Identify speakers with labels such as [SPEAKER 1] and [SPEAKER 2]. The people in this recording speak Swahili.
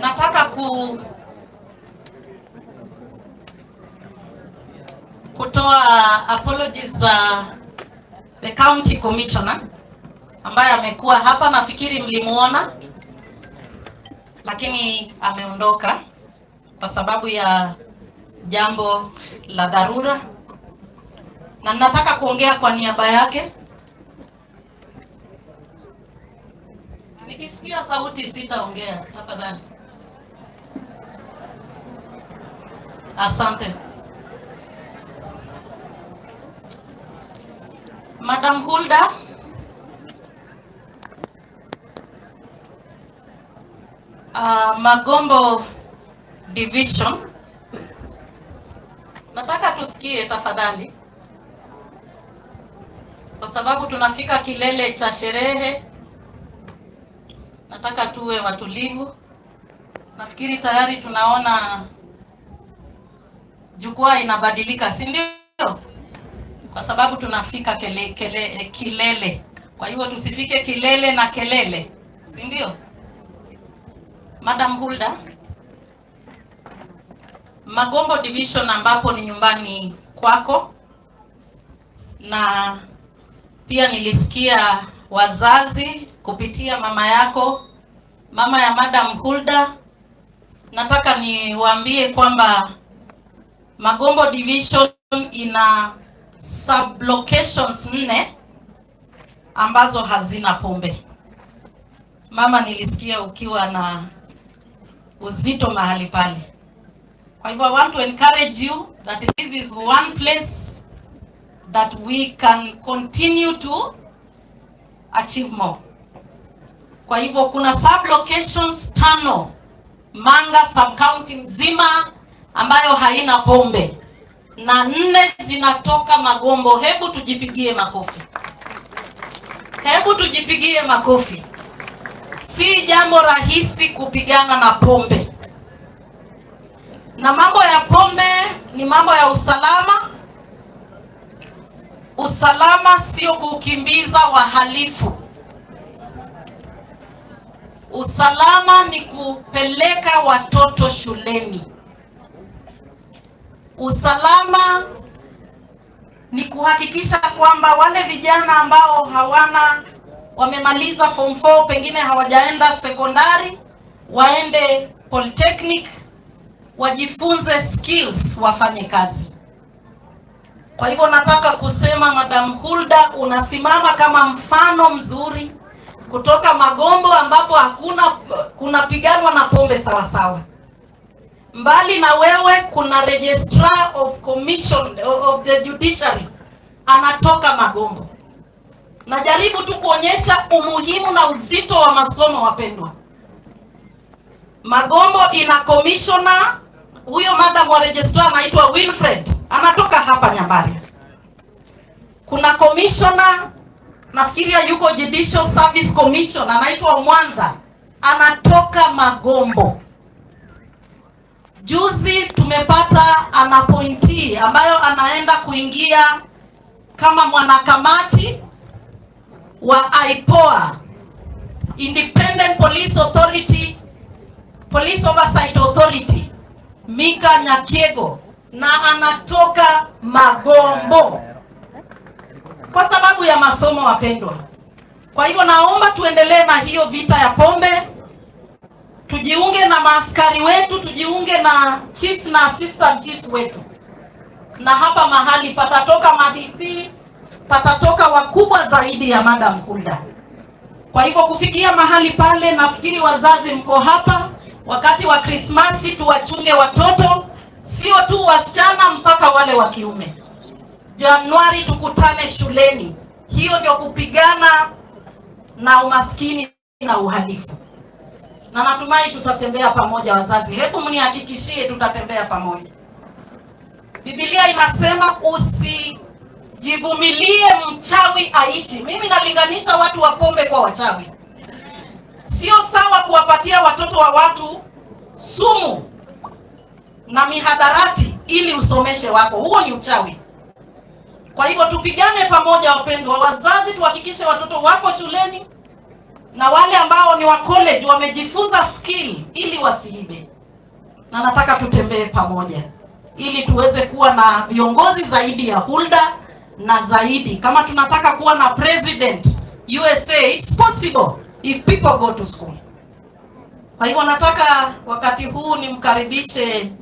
[SPEAKER 1] Nataka kutoa apologies za the county commissioner ambaye amekuwa hapa, nafikiri mlimuona, lakini ameondoka kwa sababu ya jambo la dharura, na nataka kuongea kwa niaba yake. Nikisikia sauti sitaongea, tafadhali. Asante. Madam Hulda, Magombo Division, nataka tusikie tafadhali, kwa sababu tunafika kilele cha sherehe. Nataka tuwe watulivu. Nafikiri tayari tunaona jukwaa inabadilika, si ndio? Kwa sababu tunafika kilele. Kwa hivyo tusifike kilele na kelele, si ndio? Madam Hulda, Magombo Division ambapo ni nyumbani kwako, na pia nilisikia wazazi kupitia mama yako, mama ya Madam Hulda. Nataka niwaambie kwamba Magombo Division ina sublocations 4 ambazo hazina pombe. Mama, nilisikia ukiwa na uzito mahali pale. Kwa hivyo I want to encourage you that this is one place that we can continue to achieve more. Kwa hivyo kuna sublocations 5 Manga sub-county mzima ambayo haina pombe na 4 zinatoka Magombo. Hebu tujipigie makofi. Hebu tujipigie makofi. Si jambo rahisi kupigana na pombe. Na mambo ya pombe ni mambo ya usalama. Usalama sio kukimbiza wahalifu. Usalama ni kupeleka watoto shuleni. Usalama ni kuhakikisha kwamba wale vijana ambao wamemaliza form 4, pengine hawajaenda sekondari, waende polytechnic, wajifunze skills, wafanye kazi. Kwa hivyo nataka kusema Madam Hulda, unasimama kama mfano mzuri kutoka Magombo ambapo hakuna kunapiganwa na pombe sawa sawa. Mbali na wewe kuna Registrar of Commission of the Judiciary anatoka Magombo. Najaribu tu kuonyesha umuhimu na uzito wa masomo, wapendwa. Magombo ina commissioner, huyo madam wa registrar anaitwa Wilfred, anatoka hapa Nyambaria. Kuna commissioner nafikiria yuko Judicial Service Commission anaitwa Mwanza, anatoka Magombo. Juzi tumepata an appointee ambayo anaenda kuingia kama mwanakamati wa IPOA, Independent Police Authority, Police Oversight Authority, Mika Nyakiego, na anatoka Magombo kwa sababu ya masomo, wapendwa. Kwa hivyo naomba tuendelee na hiyo vita ya pombe, tujiunge na maaskari wetu, tujiunge na chiefs na assistant chiefs wetu, na hapa mahali patatoka ma-DC, patatoka wakubwa zaidi ya Madam Hulda. Kwa hivyo kufikia mahali pale, nafikiri wazazi mko hapa, wakati wa Krismasi tuwachunge watoto, sio tu wasichana mpaka wale wa kiume. Januari tukutane shuleni. Hiyo ndio kupigana na umaskini na uhalifu. Na natumai tutatembea pamoja wazazi. Hebu mnihakikishie tutatembea pamoja. Biblia inasema usijivumilie mchawi aishi. Mimi nalinganisha watu wa pombe kwa wachawi. Sio sawa kuwapatia watoto wa watu sumu na mihadarati ili usomeshe wako. Huo ni uchawi. Kwa hivyo tupigane pamoja wapendwa wazazi, tuhakikishe watoto wako shuleni na wale ambao ni wa college wamejifunza skill ili wasiibe, na nataka tutembee pamoja ili tuweze kuwa na viongozi zaidi ya Hulda na zaidi. Kama tunataka kuwa na president USA, it's possible if people go to school. Kwa hivyo nataka wakati huu nimkaribishe